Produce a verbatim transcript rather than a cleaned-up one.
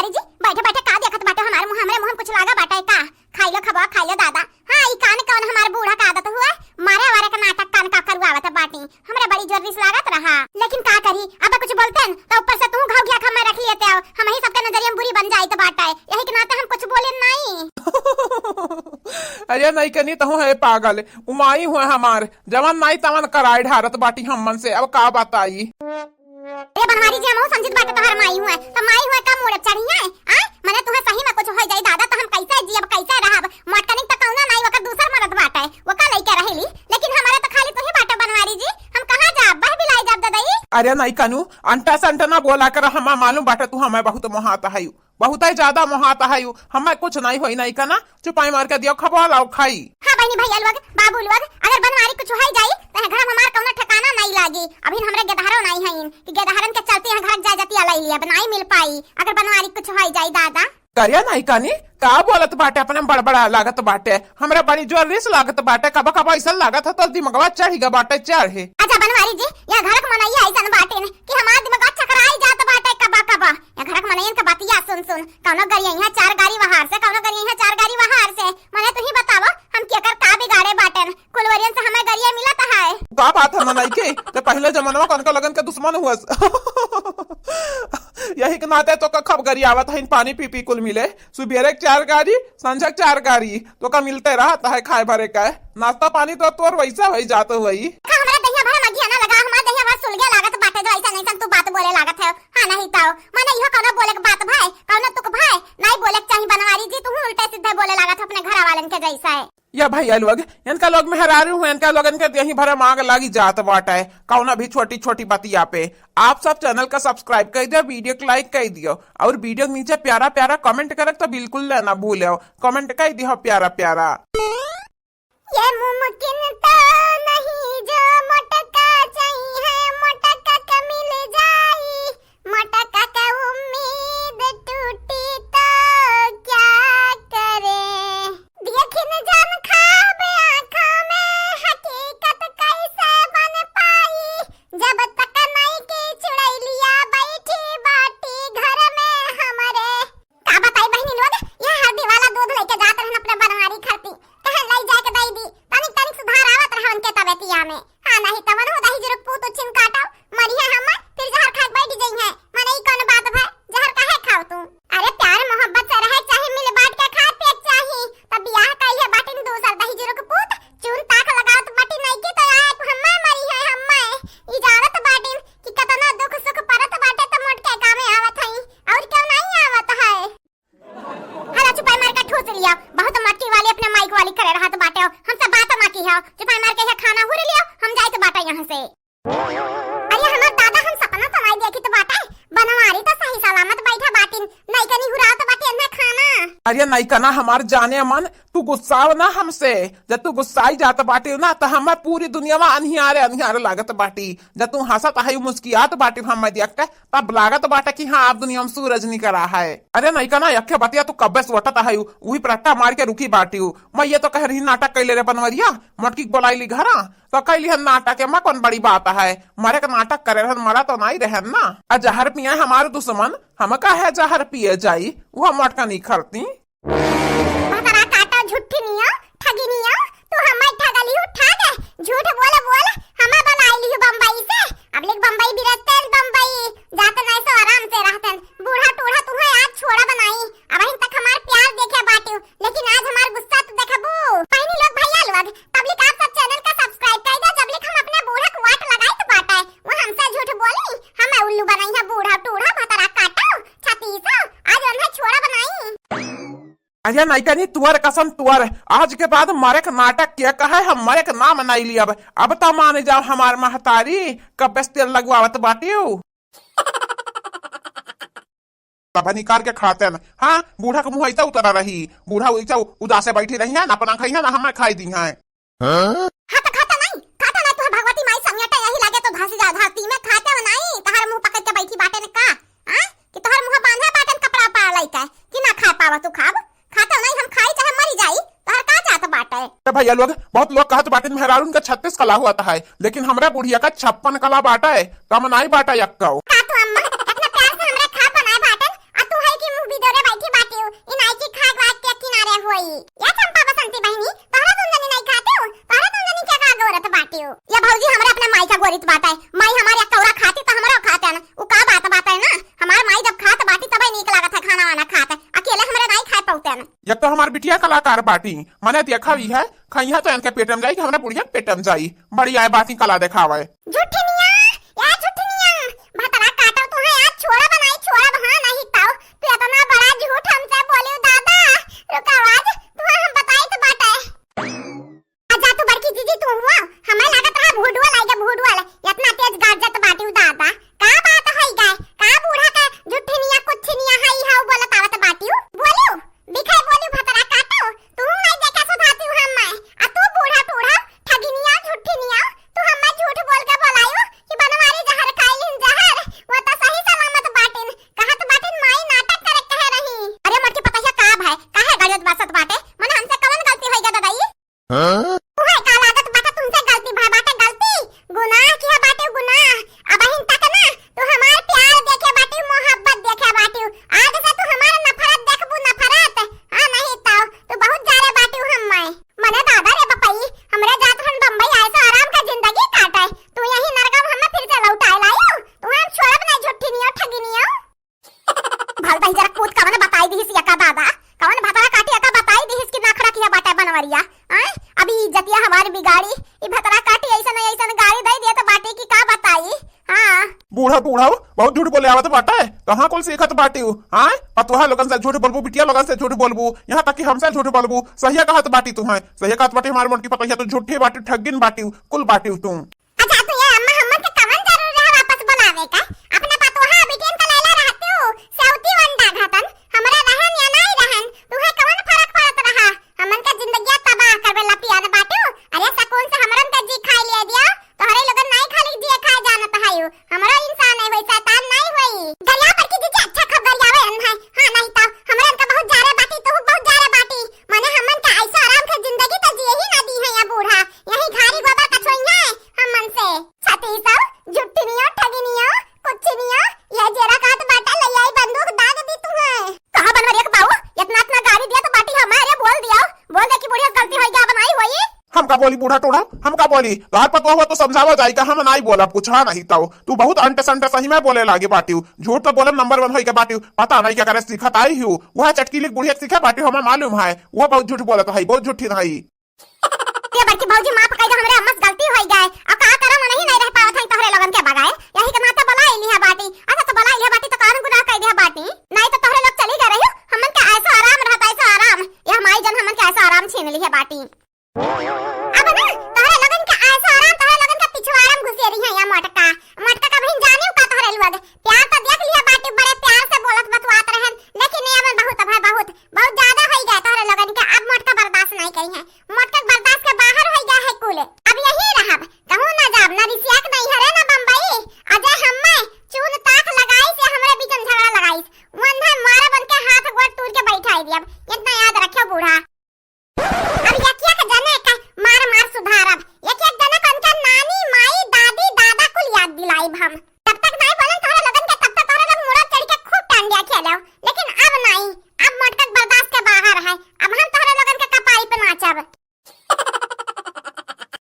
अरे जी, बैठे बैठे का देखत बाटे हमारे मुँह, हमरे मुँह में कुछ लागा बाटे का? खाई लो खबवा, खाई लो दादा। हाँ, ई कान कौन हमार बूढ़ा का आदत हुआ, मारे वारे का नाटक कान का करुआवत बाटी। हमरा बड़ी जोर रिस लागत रहा, लेकिन का करी, अब कुछ बोलते हैं तो ऊपर से तू घाव घिया खम्मा रख लिए हो, हम ही सबके नजरिया में बुरी बन जाइत बाटे, यही के नाते हम कुछ बोले नहीं। अरे नहीं कनी, तहु है पागल, उ माई हुए हमार, जवन नाई तवन कराए ढारत बाटी हमन से, अब का बताई। ए बनवारी जी, हमहू समझित बाटे तोहार माई हुए, त माई हुए का मूड़ चढ़ी है? आ? मने तुहे सही में कुछ हो जाई दादा, त हम कैसे जियब, कैसे रहब? मोटकनिक त कौनो नाई, ओकर दूसर मरद बाटे, ओका लइके रहेली, लेकिन हमारे त खाली तुही बाटे बनवारी जी, हम कहाँ जाब, बह बिलाई जाब ददई। अरे नहीं कनू, अंटा संटा ना बोला कर, हमा मालूम बाटे तू हमें बहुत मोहात है, बहुत ही ज्यादा मोहात है, हमें कुछ नहीं होई नहीं कना, चुपाई मार के दियो खबवा लाओ खाई। हाँ बहनी भैया लोग, बाबू लोग, अगर बनवारी कुछ हो जाई, त यहाँ घर में हमार कौनो ठिकाना नहीं लागी। अभी हमरे गेदहरो नहीं है कि गेदहरन के चलते यहाँ घर जाए जतिया लाई लिया, नहीं मिल पाई। अगर बनवारी कुछ हो जाई दादा। करिया नहीं कानी, का बोलत बाटे, अपने बड़बड़ा लागत बाटे, हमरा बड़ी जोर रिस लागत बाटे, कबा कबा ऐसा लागत है तो दिमगवा चढ़ गया बाटे, चढ़े। अच्छा बनवारी जी, यहाँ घर के मनैया ऐसन बाटे न कि हमार दिमगवा चकराई जात बाटे कबा कबा। यहाँ घर के मनैयन के बतिया सुन सुन, कौनो गरिया यहाँ चार गारी वहार से, कौनो गरिया यहाँ चार गारी वहार से। मने तू ही बतावा, हम केकर का बिगाड़े बाटेन? कुलवरियन से हमें गरिया मिलत है। का बात है मनई के? ते पहले जमानवा कनका लगन के दुश्मन हुअस। यही के नाते तो का खब गरियावत है, पानी पी पी कुल मिले। सुबेरे के चार गारी, संझा के चार गारी, तो का मिलते रहत है खाए भरे का। नाश्ता पानी तो तोर वैसा होई जात होई। का हमरा दहिया भरा मगिया ना लगा, हमार दहिया भरा सुलगे लागत बाटे जो ऐसा नहीं सन तू बात बोले लागत है। हाँ नहीं ताओ, मने इहो कौनो बोले के बात भाई, कौनो तुक भाई, नहीं बोले के चाही बनवारी जी, तू उल्टे सीधे बोले लागत है अपने घर वालन के जैसा है। या भैया लोग, इनका लोग मेहरारू हुए, इनका लोगन के देही भरे मांग लागी जात बाटे, कौनो भी छोटी छोटी बतिया पे। आप सब channel का subscribe कर दियो, video को like कर दियो और video के नीचे प्यारा प्यारा comment करक तो बिल्कुल ना भूलो, comment कर दियो प्यारा प्यारा। ये मुमकिन तो नहीं जो मोटका चाहिए, मोटका के मिल जाई, मोटका के उम्मीद टूटी तो क्या करे? देखिन जान खाब आँखा में हकीकत कैसे बन पाई, जब तक नहीं की चुड़ैलिया बैठी बाटी घर में हमरे। का बताई बहिनी लोग, यह हल्दी वाला दूध लेके जात रहन अपने बनवारी खरती, कहे लई जाए के दई दी, तनिक तनिक सुधार आवत रहा उनके तबीयतिया में। हाँ, नहीं तवन हो दही जुरुक पूत उछिन काटो, मरिहे हम, फिर जहर खाए के बैठ जइहे। मने ई कौन बात भय, जहर काहे खाओ तू? अरे प्यार मोहब्बत से रहे चाही, मिल बांट के खाए पिए के चाही, तब बियाह कइहे बाटिन दूसर दही जुरुक पूत, चून ताक लगावत बाटी नहीं की तो आए हम्मे मरिहे हम्मे। ई जानत बाटिन कि कतना दुख सुख परत बाटे त मोटके कामे आवत हई, और क्यों नहीं आवत है? हला चुपाई मार के ठूस लिया, बहुत मटकी वाली अपने माइक वाली करे रहत बाटे हो, हमसे बात ना की हो, चुपाई मार के ये खाना हुर लिया, हम जाइत बाटे यहाँ से। अरे हमार दादा, हम सपना तो नहीं देखित बाटे, बनवारी तो सही सलामत बैठा बाटिन, नैकनी हुरात बाटे इन्हें खाना। अरे नैकना हमार जाने मन, तू गुस्साव ना हमसे, जब तू गुस्साई जात बाटे ना तो हमें पूरी दुनिया में अनिहारे अनिहारे लागत बाटी, जब तू हंसत है मुस्कियात बाटे हमें देख के, तब लागत बाटे कि हाँ, अब दुनिया में सूरज निकला है। अरे नहीं का ना, यखे बतिया तू कब्बे सोटत है, उही पर रट्टा मार के रुकी बाटी। मैं ये तो कह रही नाटक कैले रे बनवरिया, मोटकी के बोलाई ली घरा, तो कैली है नाटक, एमा कौन बड़ी बात है, मरे के नाटक करे रहन, मरा तो नहीं रहन ना। आ जहर पिए हमारे दुश्मन, हम का है जहर पिए जाई, वो मोटका नहीं खरती। भतरा काटा झुट्ठिनिया, ठगिनिया, तू हमें ठगली हूँ, ठग, झूठ बोल बोल, हमें बुलाई लिहू बम्बई से, अब लिख बम्बई बिरस्तेल बम्बई, जात नहीं सो आराम से रहतन, बूढ़ा टूढ़ा तुम्हें आज छोड़ा बनाई, अब तक हमार प्यार देखे बाटू, लेकिन आज हमार गुस्सा तो देखबू। बहिनी लोग, भैया लोग, तब लिख आप सब channel का subscribe कर दो, जब लिख हम अपने बूढ़ा को वाट लगाई तो बाटे, वो हमसे झूठ बोली, हमें उल्लू बनाई है, बूढ़ा टूढ़ा भतरा काटो, छतीसा, आज उन्हें छोड़ा बनाई। अरे नैकनी, तुअर कसम तुअर, आज के बाद मरे के नाटक के कहे हम मरे के नाम नहीं लियब। अब त मान जाओ हमार महतारी, कब्बे से तेल लगवावत बाटियो। तब निकाल के खाते न। हाँ, बूढ़ा के मुँह ऐसा उतरा रही, बूढ़ा ऐसा उदासे बैठी रही है, ना अपना खाई है, ना हमें खाई दी है। हाँ? हाँ तो खाता नहीं, खाता नहीं, तुहे भगवती माई संगेटे यही लागे तो धसी जा धरती में, खाते हो नहीं, तहार मुँह पकड़ के बैठी बाटे न का? हाँ? कि तोहर मुँह बांधे बाटन कपड़ा पा लइके कि ना खाए पावा तू खाब? खाते नहीं, हम खाई चाहे मरी जाई, तोहर का जात बाटे? ए भैया लोग, बहुत लोग कहत बाटे मेहरारून का छत्तीस कला होत है, लेकिन हमरा बुढ़िया का छप्पन कला बाटे, कम नाई बाटे यक्कौ। का तू अम्मा इतना प्यार से हमरा खा बनाए बाटन, आ तू है कि मुँह भी एक तो हमार बिटिया कलाकार बाटी, मने देखा ही है, खइहा तो इनके पेट में जाई कि हमरा बुढ़िया के पेट में जाई। बड़ी आए बाती कला देखावे। झुठिनिया, या झुठिनिया, भतरा काटो तुहे आज छोड़ब नाई छोड़ब, हाँ नहीं ताऊ। तू इतना बड़ा झूठ हमसे बोलियो दादा। रुका आज, तुहे हम बताई तो बाटे। अच्छा तू बड़की जीजी तू हुआ, हमें लागत रहा भूडुआ लाइगा भूडुआ ले, इतना तेज गरजत बाटिउ दादा। का बात होई गए, का बूढ़ा के झुठिनिया कुछिनिया हई हाउ बोलत आवत बाटिउ? बोलिउ, बिखाई बोलिउ भतरा काटो, तू नहीं देखे सुधातिउ हमें, आ तू बूढ़ा टूढ़ा, ठगिनिया, झुठिनिया, तू हमें झूठ बोल के बोलाइउ कि बनवारी जहर खाई लिन जहर, वो तो सही सलामत बाटिन, कहत बाटिन माई नाटक करे कहे रही। अरे मोटकी पतहिया का भाई, काहे गड़ियत बसत बाटे, मने हमसे कवन गलती होई गा दादा ई? हाँ? तुहे का लागत बाटे तुमसे गलती भा बाटे गलती? गुनाह किया बाटे गुनाह। अबहिन तक ना तू हमार प्यार देखे बाटे, मोहब्बत देखे बाटे। आज से तू हमार नफरत देखबू नफरत। हाँ नहीं तो तू बहुत जारे बाटे हम मैं। मने दादा रे बपई, हमरे जात रहन बम्बई आए से आराम का जिंदगी काटे। तू यही नरगम हमें फिर से लौटाए लायो। तू हम छोड़ब नहीं झुठिनियो ठगिनियो। भल दही जरा कूद कवन बताई दिहिस यका दादा, कवन भतरा काटी यका बताई दिहिस कि नखरा किया बाटे बनवरिया। आय, अभी इज्जतिया हमार बिगाड़ी, ई भतरा काटी ऐसन ऐसन गारी दे दिया तो बाटे कि का बताई। हाँ। बूढ़ा बूढ़ा बहुत झूठ बोले आवत बाटे, कहाँ कुल सीखत बाटिउ? आय, पतोहा लोगन से झूठ बोलबू, बिटिया लोगन से झूठ बोलबू, यहाँ तक कि हमसे झूठ बोलबू। सहिया कहत बाटी तुहे, सहिया कहत बाटी हमार मोटकी पतोहिया, तू झूठी बाटिउ, ठगिन बाटिउ, कुल बाटिउ तू। अच्छा, तू ये अम्मा हमन के कवन जरूरी रहा वापस बुलावे का? अपना पतोहा बिटियन का लैला रहतिउ, सेवती वंडा घतन, हमरा रहन या नाई रहन, तुहे कवन फरक पड़त रहा? हमन का जिंदगिया तबाह करबे ला पियान बाटिउ। अरे सकून से हमरन का जी खाए लिए दिया, तोहरे लोगन नाई खाली जिए खाए जानत हायु। हमरो इंसान है होई, शैतान नाई होई। गरिया पर की दीदी अच्छा खबर गरियावे अन है। हाँ, नहीं तो हमरन का बहुत जारे बाटी, तू बहुत जारे बाटी। मने हमन का ऐसा आराम से जिंदगी तो जिए ही ना दी है या बूढ़ा। यही घारी गोबर कछोइया है हमन से। छती सब, झुट्ठिनियो, ठगिनियो, कुछिनियो, ये जेरा काट बाटा ले आई बंदूक दाग दी तुहे। कहाँ बनवा रे बाऊ? इतना, इतना गारी दिया तो बाटी हमारे बोल दिया। बोल दे कि बुढ़िया गलती होई गया बनाई होई। हम का बोली बूढ़ा टूढ़ा, हम का बोली? तोहार पतोह हुआ तो समझावा जाई का, हम नाई बोलब कुछ, हाँ नहीं तो। तू बहुत अंट संट सही में बोले लागे बाटिउ। झूठ तो बोले नंबर वन होई के बाटिउ। पता नहीं क्या करे सीखत आई हूँ। वह चटकीली बुढ़िया सीखे बाटिउ, हमें मालूम है। वह बहुत झूठ बोलत है, बहुत झूठी नहीं। ये बड़की भौजी, माफ कइ दे, हमरे अम्मा से गलती होइ गए। अब का करम, नहीं, नहीं रह पावत है तोहरे लोगन के बगाए। यही के नाते बुलाइ लिहा बाटी। अच्छा, तो बुलाइ लिहा बाटी, तो कौन गुनाह कइ दिहा बाटी?